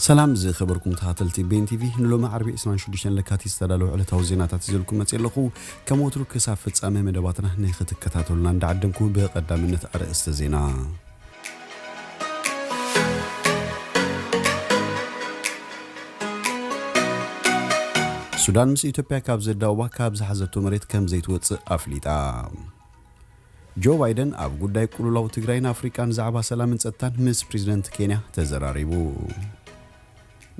ሰላም ዝኸበርኩም ተኸታተልቲ ቤን ቲቪ፣ ንሎሚ ዓርቢ ዕስራን ሽዱሽተን ለካቲት ዝተዳለዉ ዕለታዊ ዜናታት ሒዘልኩም መጺእ ኣለኹ። ከም ወትሩ ክሳብ ፍጻመ መደባትና ንኽትከታተሉና እንዳዓደምኩ፣ ብቐዳምነት ኣርእስተ ዜና። ሱዳን ምስ ኢትዮጵያ ካብ ዘዳውባ ካብ ዝሓዘቶ መሬት ከም ዘይትወጽእ ኣፍሊጣ። ጆ ባይደን ኣብ ጉዳይ ቅልውላው ትግራይን ኣፍሪቃን ዛዕባ ሰላምን ጸጥታን ምስ ፕሬዝደንት ኬንያ ተዘራሪቡ።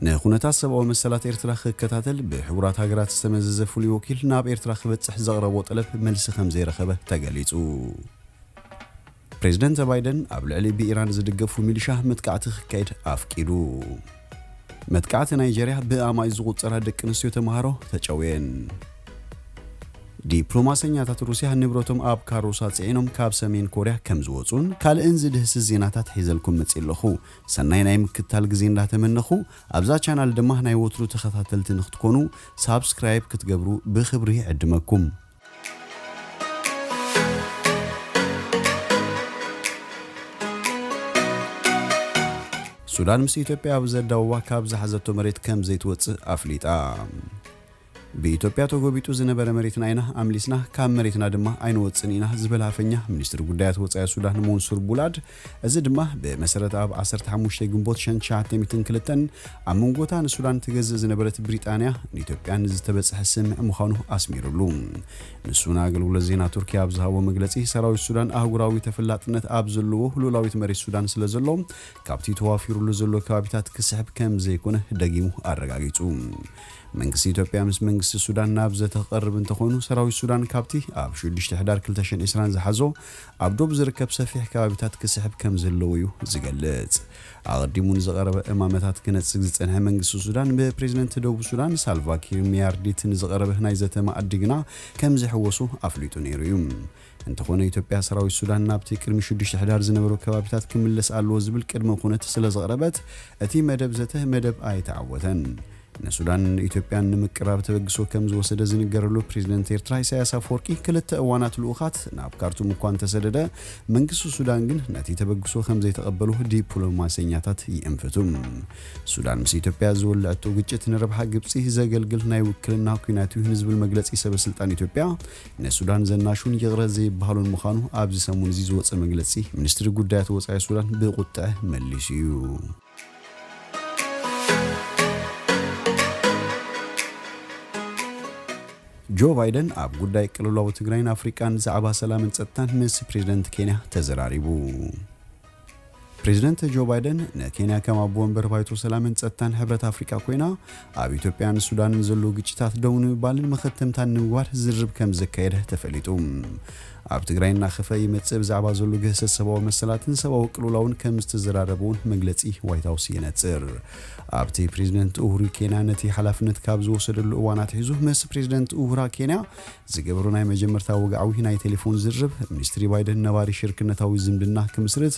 ንኩነታት ሰብኣዊ መሰላት ኤርትራ ክከታተል ብሕቡራት ሃገራት ዝተመዘዘ ፍሉይ ወኪል ናብ ኤርትራ ክበጽሕ ዘቕረቦ ጠለብ መልሲ ከም ዘይረኸበ ተገሊጹ። ፕሬዝደንት ባይደን ኣብ ልዕሊ ብኢራን ዝድገፉ ሚሊሻ መጥቃዕቲ ክካየድ ኣፍቂዱ። መጥቃዕቲ ናይጀርያ ብኣማኢት ዝቑጸራ ደቂ ኣንስትዮ ተምሃሮ ተጨውየን። ዲፕሎማሰኛታት ሩስያ ንብረቶም ኣብ ካሮሳ ጽዒኖም ካብ ሰሜን ኮርያ ከም ዝወጹን ካልእን ዝድህስስ ዜናታት ሒዘልኩም መጺእ ኣለኹ። ሰናይ ናይ ምክትታል ግዜ እንዳተመነኹ፣ ኣብዛ ቻናል ድማ ናይ ወትሩ ተኸታተልቲ ንክትኮኑ ሳብስክራይብ ክትገብሩ ብኽብሪ ይዕድመኩም። ሱዳን ምስ ኢትዮጵያ ኣብ ዘዳውባ ካብ ዝሓዘቶ መሬት ከም ዘይትወጽእ ኣፍሊጣ። ብኢትዮጵያ ተጎቢጡ ዝነበረ መሬትና ኢና ኣምሊስና፣ ካብ መሬትና ድማ ኣይንወጽን ኢና ዝብል ኣፈኛ ሚኒስትሪ ጉዳያት ወጻኢ ሱዳን መንሱር ቡላድ፣ እዚ ድማ ብመሰረት ኣብ ዓሰርተ ሓሙሽተ ግንቦት ሸንሸዓተ ሚእትን ክልተን ኣብ መንጎታ ንሱዳን ትገዝእ ዝነበረት ብሪጣንያ ንኢትዮጵያን ዝተበጽሐ ስምምዕ ምዃኑ ኣስሚሩሉ። ንሱ ንኣገልግሎት ዜና ቱርኪ ኣብ ዝሃቦ መግለጺ፣ ሰራዊት ሱዳን ኣህጉራዊ ተፈላጥነት ኣብ ዘለዎ ሉላዊት መሬት ሱዳን ስለ ዘሎ፣ ካብቲ ተዋፊሩሉ ዘሎ ከባቢታት ክስሕብ ከም ዘይኮነ ደጊሙ ኣረጋጊጹ። መንግስቲ ኢትዮጵያ ምስ መንግስቲ ሱዳን ናብ ዘተ ክቐርብ እንተኾይኑ፣ ሰራዊት ሱዳን ካብቲ ኣብ ሽዱሽተ ሕዳር ክልተ ሽሕን ዕስራን ዝሓዞ ኣብ ዶብ ዝርከብ ሰፊሕ ከባቢታት ክስሕብ ከም ዘለዎ እዩ ዝገልጽ። ኣቐዲሙ ንዝቐረበ እማመታት ክነጽግ ዝጸንሐ መንግስቲ ሱዳን፣ ብፕሬዝደንት ደቡብ ሱዳን ሳልቫ ኪር ሚያርዲት ንዝቐረበ ናይ ዘተ ማዕዲ ግና ከም ዝሕወሶ ኣፍሊጡ ነይሩ እዩ። እንተኾነ፣ ኢትዮጵያ ሰራዊት ሱዳን ናብቲ ቅድሚ ሽዱሽተ ሕዳር ዝነበሩ ከባቢታት ክምለስ ኣለዎ ዝብል ቅድመ ኩነት ስለ ዘቕረበት፣ እቲ መደብ ዘተ መደብ ኣይተዓወተን። ንሱዳን ኢትዮጵያን ንምቅራብ ተበግሶ ከም ዝወሰደ ዝንገረሉ ፕሬዝደንት ኤርትራ ኢሳያስ ኣፈወርቂ፣ ክልተ እዋናት ልኡኻት ናብ ካርቱም እኳ እንተሰደደ፣ መንግስቲ ሱዳን ግን ነቲ ተበግሶ ከም ዘይተቐበሉ ዲፕሎማሰኛታት ይእንፍቱ። ሱዳን ምስ ኢትዮጵያ ዝወለዐቶ ግጭት ንረብሓ ግብጺ ዘገልግል ናይ ውክልና ኲናት እዩ ንዝብል መግለጺ ሰበ ስልጣን ኢትዮጵያ፣ ንሱዳን ዘናሹን ይቕረ ዘይበሃሉን ምዃኑ ኣብዚ ሰሙን እዚ ዝወጸ መግለጺ ሚኒስትሪ ጉዳያት ወጻኢ ሱዳን ብቁጥዐ መሊሱ እዩ። ጆ ባይደን ኣብ ጉዳይ ቅልውላው ትግራይን ኣፍሪቃን ዛዕባ ሰላምን ጸጥታን ምስ ፕሬዝደንት ኬንያ ተዘራሪቡ። ፕሬዝደንት ጆ ባይደን ንኬንያ ከም ኣቦ ወንበር ባይቶ ሰላምን ጸጥታን ሕብረት ኣፍሪቃ ኮይና፣ ኣብ ኢትዮጵያን ሱዳንን ዘሎ ግጭታት ደው ንምባልን መኸተምታን ንምግባር ዝርርብ ከም ዘካየደ ተፈሊጡ። ኣብ ትግራይ እናኸፈ ይመጽእ ብዛዕባ ዘሎ ግህሰት ሰብኣዊ መሰላትን ሰብኣዊ ቅልውላውን ከም ዝተዘራረቡ እውን መግለጺ ዋይት ሃውስ ይነጽር። ኣብቲ ፕሬዝደንት ኡሁሩ ኬንያ ነቲ ሓላፍነት ካብ ዝወሰደሉ እዋን ኣትሒዙ፣ ምስ ፕሬዝደንት ኡሁራ ኬንያ ዝገበሮ ናይ መጀመርታ ወግዓዊ ናይ ቴሌፎን ዝርርብ፣ ሚኒስትሪ ባይደን ነባሪ ሽርክነታዊ ዝምድና ክምስርት፣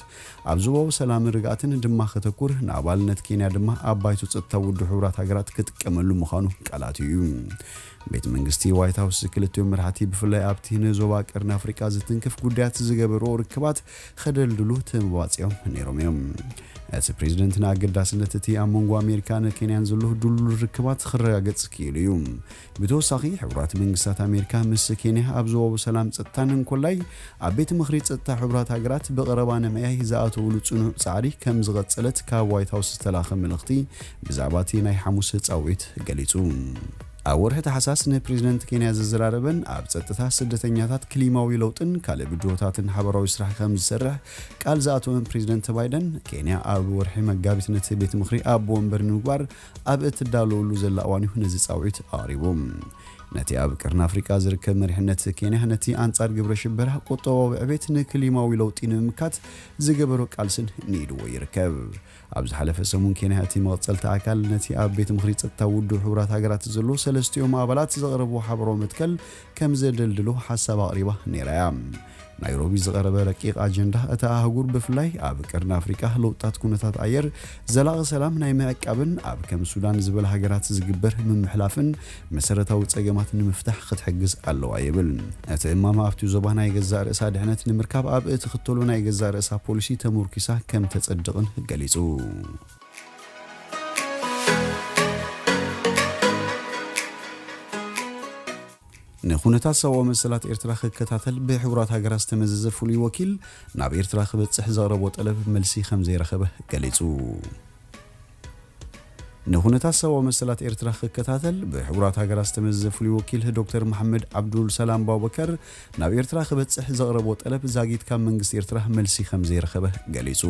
ኣብ ዞባዊ ሰላምን ርግኣትን ድማ ከተኩር፣ ንኣባልነት ኬንያ ድማ ኣብ ባይቶ ጸጥታ ውድብ ሕቡራት ሃገራት ክጥቀመሉ ምዃኑ ቃል ኣትዩ እዩ። ቤት መንግስቲ ዋይት ሃውስ ክልቲኦም መራሕቲ ብፍላይ ኣብቲ ንዞባ ቀርኒ ኣፍሪቃ ዝትንክፍ ጉዳያት ዝገበርዎ ርክባት ከደልድሉ ተመባጺኦም ነይሮም እዮም። እቲ ፕሬዝደንት ንኣገዳስነት እቲ ኣብ መንጎ ኣሜሪካን ኬንያን ዘሎ ድልዱል ርክባት ክረጋገጽ ክኢሉ እዩ። ብተወሳኺ፣ ሕቡራት መንግስታት ኣሜሪካ ምስ ኬንያ ኣብ ዞባዊ ሰላም ጸጥታን እንኮላይ ኣብ ቤት ምኽሪ ጸጥታ ሕቡራት ሃገራት ብቐረባ ንምዕያይ ዝኣተውሉ ጽኑዕ ጻዕሪ ከም ዝቐጸለት ካብ ዋይት ሃውስ ዝተላኸ መልእኽቲ ብዛዕባ እቲ ናይ ሓሙስ ጻውዒት ገሊጹ። ኣብ ወርሒ ታሕሳስ ንፕሬዝደንት ኬንያ ዘዘራረበን ኣብ ጸጥታ፣ ስደተኛታት፣ ክሊማዊ ለውጥን ካልእ ብድሆታትን ሓበራዊ ስራሕ ከም ዝሰርሕ ቃል ዝኣተወን ፕሬዝደንት ባይደን፣ ኬንያ ኣብ ወርሒ መጋቢት ነቲ ቤት ምኽሪ ኣቦ ወንበር ንምግባር ኣብ እትዳለወሉ ዘላ እዋን እዩ ነዚ ጻውዒት ኣቕሪቡ። ነቲ ኣብ ቀርኒ ኣፍሪቃ ዝርከብ መሪሕነት ኬንያ ነቲ ኣንጻር ግብረ ሽበራ፣ ቁጠባዊ ዕቤት፣ ንክሊማዊ ለውጢ ንምምካት ዝገበሮ ቃልስን ንኢድዎ ይርከብ። ኣብ ዝሓለፈ ሰሙን ኬንያ እቲ መቐጸልቲ ኣካል ነቲ ኣብ ቤት ምኽሪ ጸጥታ ውድብ ሕቡራት ሃገራት ዘሎ ሰለስቲኦም ኣባላት ዘቕረብዎ ሓበራዊ መትከል ከም ዘደልድሎ ሓሳብ ኣቕሪባ ነይራ እያ። ናይሮቢ ዝቐረበ ረቂቕ ኣጀንዳ እታ ኣህጉር ብፍላይ ኣብ ቀርኒ ኣፍሪቃ ለውጥታት ኩነታት ኣየር፣ ዘላቒ ሰላም ናይ ምዕቃብን ኣብ ከም ሱዳን ዝበለ ሃገራት ዝግበር ምምሕላፍን መሰረታዊ ጸገማት ንምፍታሕ ክትሕግዝ ኣለዋ ይብል። እቲ እማመ ኣብቲ ዞባ ናይ ገዛእ ርእሳ ድሕነት ንምርካብ ኣብ እትኽተሎ ናይ ገዛእ ርእሳ ፖሊሲ ተመርኲሳ ከም ተጸድቕን ገሊጹ። ንኩነታት ሰብኣዊ መሰላት ኤርትራ ክከታተል ብሕቡራት ሃገራት ዝተመዘዘ ፍሉይ ወኪል ናብ ኤርትራ ክበጽሕ ዘቕረቦ ጠለብ መልሲ ከም ዘይረኸበ ገሊጹ። ንኩነታት ሰብኣዊ መሰላት ኤርትራ ክከታተል ብሕቡራት ሃገራት ዝተመዘዘ ፍሉይ ወኪል ዶክተር መሓመድ ዓብዱል ሰላም ባቡበከር ናብ ኤርትራ ክበጽሕ ዘቕረቦ ጠለብ ዛጊት ካብ መንግስቲ ኤርትራ መልሲ ከም ዘይረኸበ ገሊጹ።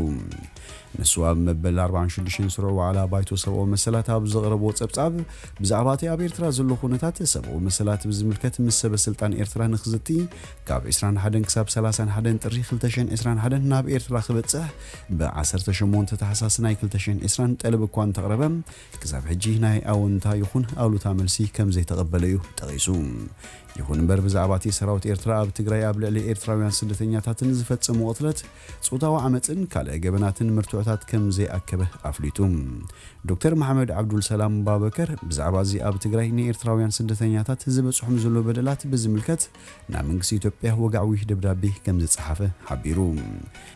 ንሱ ኣብ መበል ኣርባዓን ሽዱሽተን ስሩዕ ዋዕላ ባይቶ ሰብኣዊ መሰላት ኣብ ዘቕረቦ ጸብጻብ፣ ብዛዕባ እቲ ኣብ ኤርትራ ዘሎ ኩነታት ሰብኣዊ መሰላት ብዝምልከት ምስ ሰበ ስልጣን ኤርትራ ንክዝቲ ካብ ዕስራን ሓደን ክሳብ ሰላሳን ሓደን ጥሪ ክልተ ሽሕን ዕስራን ሓደን ናብ ኤርትራ ክበጽሕ ብ ዓሰርተ ሸሞንተ ታሕሳስ ናይ ክልተ ሽሕን ዕስራን ጠለብ እኳ እንተቕረበ፣ ክሳብ ሕጂ ናይ ኣወንታ ይኹን ኣሉታ መልሲ ከም ዘይተቐበለ እዩ ጠቒሱ። ይኹን እምበር፣ ብዛዕባ እቲ ሰራዊት ኤርትራ ኣብ ትግራይ ኣብ ልዕሊ ኤርትራውያን ስደተኛታትን ዝፈጸሞ ቅትለት፣ ጾታዊ ዓመጽን ካልእ ገበናትን መርትዖታት ከም ዘይኣከበ ኣፍሊጡ። ዶክተር መሓመድ ዓብዱል ሰላም ባበከር ብዛዕባ እዚ ኣብ ትግራይ ንኤርትራውያን ስደተኛታት ዝበጽሖም ዘሎ በደላት ብዝምልከት ናብ መንግስቲ ኢትዮጵያ ወግዓዊ ደብዳቤ ከም ዝጸሓፈ ሓቢሩ።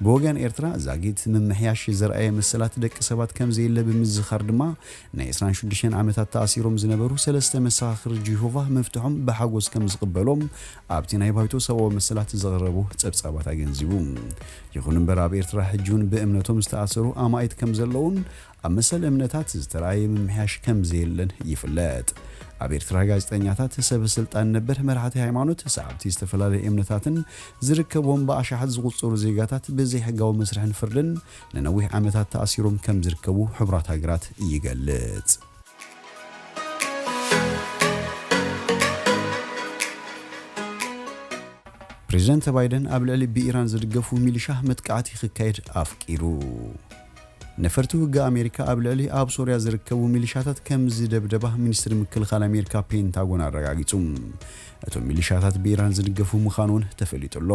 ብወገን ኤርትራ ዛጊት ምምሕያሽ ዘርኣየ መሰላት ደቂ ሰባት ከም ዘየለ ብምዝኻር ድማ፣ ናይ ዕስራን ሽዱሽተን ዓመታት ተኣሲሮም ዝነበሩ ሰለስተ መሰኻኽር ጂሆቫ መፍትሖም ብሓጎስ ከም ዝቕበሎም ኣብቲ ናይ ባይቶ ሰብኣዊ መሰላት ዘቕረቡ ጸብጻባት ኣገንዚቡ። ይኹን እምበር፣ ኣብ ኤርትራ ሕጂ እውን ብእምነቶም ዝተኣሰሩ ኣማኢት ከም ዘለውን ኣብ መሰል እምነታት ዝተራእየ ምምሕያሽ ከም ዘየለን ይፍለጥ። ኣብ ኤርትራ ጋዜጠኛታት፣ ሰብ ስልጣን ነበር፣ መራሕቲ ሃይማኖት፣ ሰዓብቲ ዝተፈላለየ እምነታትን ዝርከብዎም ብኣሽሓት ዝቑጸሩ ዜጋታት ብዘይሕጋዊ መስርሕን ፍርድን ንነዊሕ ዓመታት ተኣሲሮም ከም ዝርከቡ ሕቡራት ሃገራት ይገልጽ። ፕሬዝደንት ባይደን ኣብ ልዕሊ ብኢራን ዝድገፉ ሚሊሻ መጥቃዕቲ ክካየድ ኣፍቂሩ። ነፈርቲ ውግእ ኣሜሪካ ኣብ ልዕሊ ኣብ ሶርያ ዝርከቡ ሚሊሻታት ከም ዝደብደባ ሚኒስትሪ ምክልኻል ኣሜሪካ ፔንታጎን ኣረጋጊጹ። እቶም ሚሊሻታት ብኢራን ዝድገፉ ምዃኑ እውን ተፈሊጡ ኣሎ።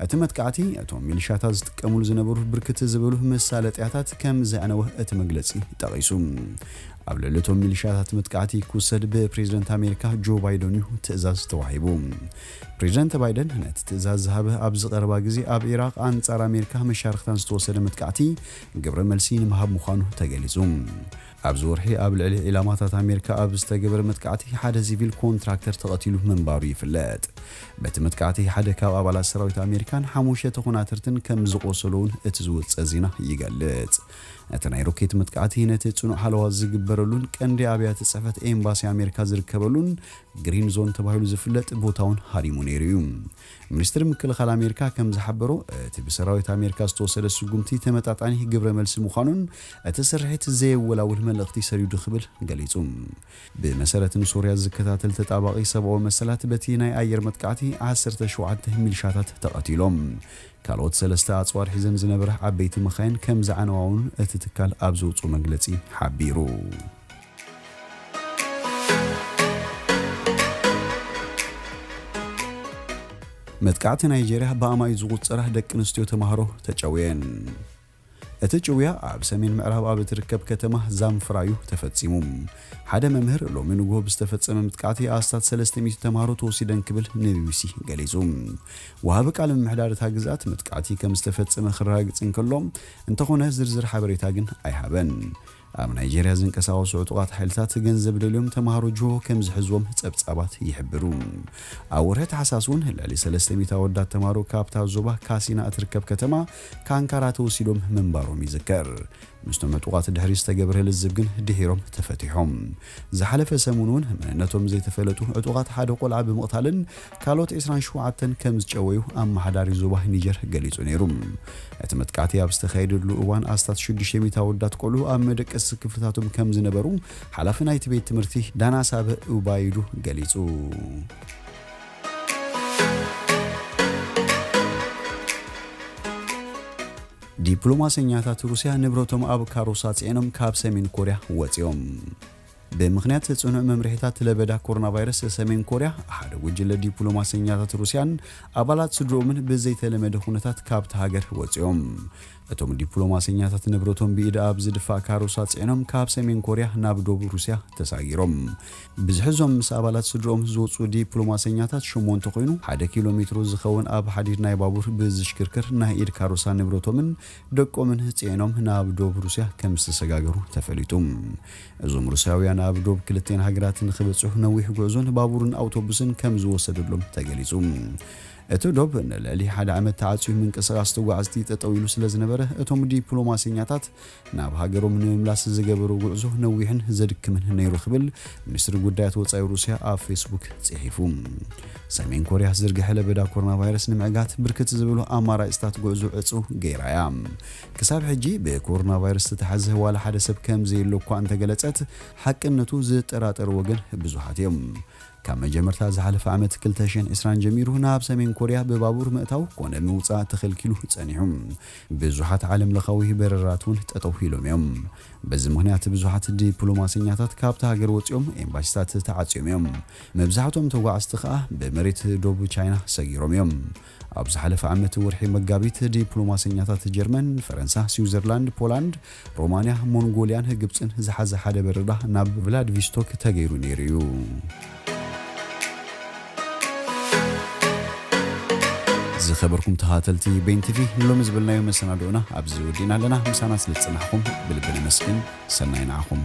እቲ መጥቃዕቲ እቶም ሚሊሻታት ዝጥቀሙሉ ዝነበሩ ብርክት ዝበሉ መሳለጥያታት ከም ዘዕነወ እቲ መግለጺ ጠቒሱ። ኣብ ልዕሊ እቶም ሚሊሻታት መጥቃዕቲ ክውሰድ ብፕሬዝደንት ኣሜሪካ ጆ ባይደን እዩ ትእዛዝ ተዋሂቡ። ፕሬዝደንት ባይደን ነቲ ትእዛዝ ዝሃበ ኣብዚ ቀረባ ግዜ ኣብ ኢራቕ ኣንጻር ኣሜሪካ መሻርኽታን ዝተወሰደ መጥቃዕቲ ግብረ መልሲ ንምሃብ ምዃኑ ተገሊጹ። ኣብዚ ወርሒ ኣብ ልዕሊ ዒላማታት ኣሜሪካ ኣብ ዝተገበረ መጥቃዕቲ ሓደ ሲቪል ኮንትራክተር ተቐቲሉ ምንባሩ ይፍለጥ። በቲ መጥቃዕቲ ሓደ ካብ ኣባላት ሰራዊት ኣሜሪካን ሓሙሽተ ተኾናትርትን ከም ዝቖሰሉ እውን እቲ ዝወጸ ዜና ይገልጽ። እቲ ናይ ሮኬት መጥቃዕቲ ነቲ ጽኑዕ ሓለዋ ዝግበረሉን ቀንዲ ኣብያተ ጽሕፈት ኤምባሲ ኣሜሪካ ዝርከበሉን ግሪን ዞን ተባሂሉ ዝፍለጥ ቦታ እውን ሃሪሙ ነይሩ እዩ። ሚኒስትሪ ምክልኻል ኣሜሪካ ከም ዝሓበሮ፣ እቲ ብሰራዊት ኣሜሪካ ዝተወሰደ ስጉምቲ ተመጣጣኒ ግብረ መልሲ ምዃኑን እቲ ስርሒት ዘየወላውል መልእኽቲ ሰዲዱ ክብል ገሊጹ። ብመሰረት ንሶርያ ዝከታተል ተጣባቒ ሰብኣዊ መሰላት፣ በቲ ናይ ኣየር መጥቃዕቲ ዓሰርተ ሸውዓተ ሚሊሻታት ተቐቲሎም። ካልኦት ሰለስተ ኣጽዋር ሒዘን ዝነበራ ዓበይቲ መኻይን ከም ዝዓነዋ እውን እቲ ትካል ኣብ ዘውጽኦ መግለጺ ሓቢሩ። መጥቃዕቲ ናይጄርያ ብኣማኢት ዝቑጸራ ደቂ ኣንስትዮ ተማሃሮ ተጨውየን። እቲ ጭውያ ኣብ ሰሜን ምዕራብ ኣብ እትርከብ ከተማ ዛምፍራ እዩ ተፈጺሙ። ሓደ መምህር ሎሚ ንግሆ ብዝተፈጸመ መጥቃዕቲ ኣስታት ሰለስተ ሚእቲ ተማሃሮ ተወሲደን ክብል ንቢቢሲ ገሊጹ። ወሃቢ ቃል ምምሕዳር እታ ግዝኣት መጥቃዕቲ ከም ዝተፈጸመ ክረጋግጽ እንከሎ፣ እንተኾነ ዝርዝር ሓበሬታ ግን ኣይሃበን። ኣብ ናይጄርያ ዝንቀሳቐሱ ዕጡቓት ሓይልታት ገንዘብ ደልዮም ተማሃሮ ጅሆ ከም ዝሕዝዎም ጸብጻባት ይሕብሩ። ኣብ ወርሒ ታሕሳስ እውን ልዕሊ ሰለስተ ሚእቲ ኣወዳት ተማሃሮ ካብታ ዞባ ካሲና እትርከብ ከተማ ካንካራ ተወሲዶም ምንባሮም ይዝከር። ምስቶም ዕጡቓት ድሕሪ ዝተገብረ ልዝብ ግን ድሒሮም ተፈቲሖም። ዝሓለፈ ሰሙን እውን መንነቶም ዘይተፈለጡ ዕጡቓት ሓደ ቆልዓ ብምቕታልን ካልኦት ዕስራን ሸውዓተን ከም ዝጨወዩ ኣመሓዳሪ ዞባ ኒጀር ገሊጹ ነይሩ። እቲ መጥቃዕቲ ኣብ ዝተኻየደሉ እዋን ኣስታት ሽዱሽተ ሚእቲ ኣወዳት ቆልዑ ኣብ መደቀሲ ክፍልታቶም ከም ዝነበሩ ሓላፊ ናይቲ ቤት ትምህርቲ ዳናሳበ ኡባይዱ ገሊጹ። ዲፕሎማሰኛታት ሩስያ ንብረቶም ኣብ ካሮሳ ጽዒኖም ካብ ሰሜን ኮርያ ወጺኦም። ብምኽንያት ጽኑዕ መምርሒታት ለበዳ ኮሮና ቫይረስ፣ ሰሜን ኮርያ ሓደ ጉጅለ ዲፕሎማሰኛታት ሩስያን ኣባላት ስድርኦምን ብዘይተለመደ ኩነታት ካብቲ ሃገር ወጺኦም። እቶም ዲፕሎማሰኛታት ንብረቶም ብኢድ ኣብ ዝድፋእ ካሮሳ ጽዒኖም ካብ ሰሜን ኮርያ ናብ ዶብ ሩስያ ተሳጊሮም። ብዝሒ እዞም ምስ ኣባላት ስድርኦም ዝወጹ ዲፕሎማሰኛታት ሸሞንተ ኮይኑ፣ ሓደ ኪሎ ሜትሮ ዝኸውን ኣብ ሓዲድ ናይ ባቡር ብዝሽክርክር ናይ ኢድ ካሮሳ ንብረቶምን ደቆምን ጽዒኖም ናብ ዶብ ሩስያ ከም ዝተሰጋገሩ ተፈሊጡ። እዞም ሩስያውያን ኣብ ዶብ ክልቲአን ሃገራት ንኽበጽሑ ነዊሕ ጉዕዞን ባቡርን ኣውቶቡስን ከም ዝወሰደሎም ተገሊጹ። እቲ ዶብ ንልዕሊ ሓደ ዓመት ተዓጽዩ ምንቅስቓስ ተጓዓዝቲ ጠጠው ኢሉ ስለ ዝነበረ፣ እቶም ዲፕሎማሰኛታት ናብ ሃገሮም ንምምላስ ዝገበሩ ጉዕዞ ነዊሕን ዘድክምን ነይሩ ክብል ሚኒስትሪ ጉዳያት ወጻኢ ሩስያ ኣብ ፌስቡክ ጽሒፉ። ሰሜን ኮርያ ዝርግሐ ለበዳ ኮሮና ቫይረስ ንምዕጋት ብርክት ዝበሉ ኣማራጺታት ጉዕዞ ዕጹ ገይራ እያ። ክሳብ ሕጂ ብኮሮና ቫይረስ ዝተታሕዘ ዋላ ሓደ ሰብ ከም ዘየሎ እኳ እንተገለጸት፣ ሓቅነቱ ዝጠራጠሩ ወገን ብዙሓት እዮም። ካብ መጀመርታ ዝሓለፈ ዓመት ክልተ ሽሕን ዕስራን ጀሚሩ ናብ ሰሜን ኮርያ ብባቡር ምእታው ኮነ ምውጻእ ተኸልኪሉ ጸኒሑ። ብዙሓት ዓለም ለኻዊ በረራት እውን ጠጠው ኢሎም እዮም። በዚ ምኽንያት ብዙሓት ዲፕሎማሰኛታት ካብቲ ሃገር ወጺኦም ኤምባሲታት ተዓጽዮም እዮም። መብዛሕትኦም ተጓዓዝቲ ከኣ ብመሬት ዶብ ቻይና ሰጊሮም እዮም። ኣብ ዝሓለፈ ዓመት ወርሒ መጋቢት ዲፕሎማሰኛታት ጀርመን፣ ፈረንሳ፣ ስዊዘርላንድ፣ ፖላንድ፣ ሮማንያ፣ ሞንጎልያን ግብጽን ዝሓዘ ሓደ በረራ ናብ ቭላድቪስቶክ ተገይሩ ነይሩ እዩ። ዝኸበርኩም ተኸታተልቲ ቤን ቲቪ፣ ንሎሚ ዝበልናዮ መሰናድኦና ኣብዚ ወዲእና ኣለና። ምሳና ስለ ዝጸናሕኩም ብልቢ ነመስግን። ሰናይ ንዓኹም።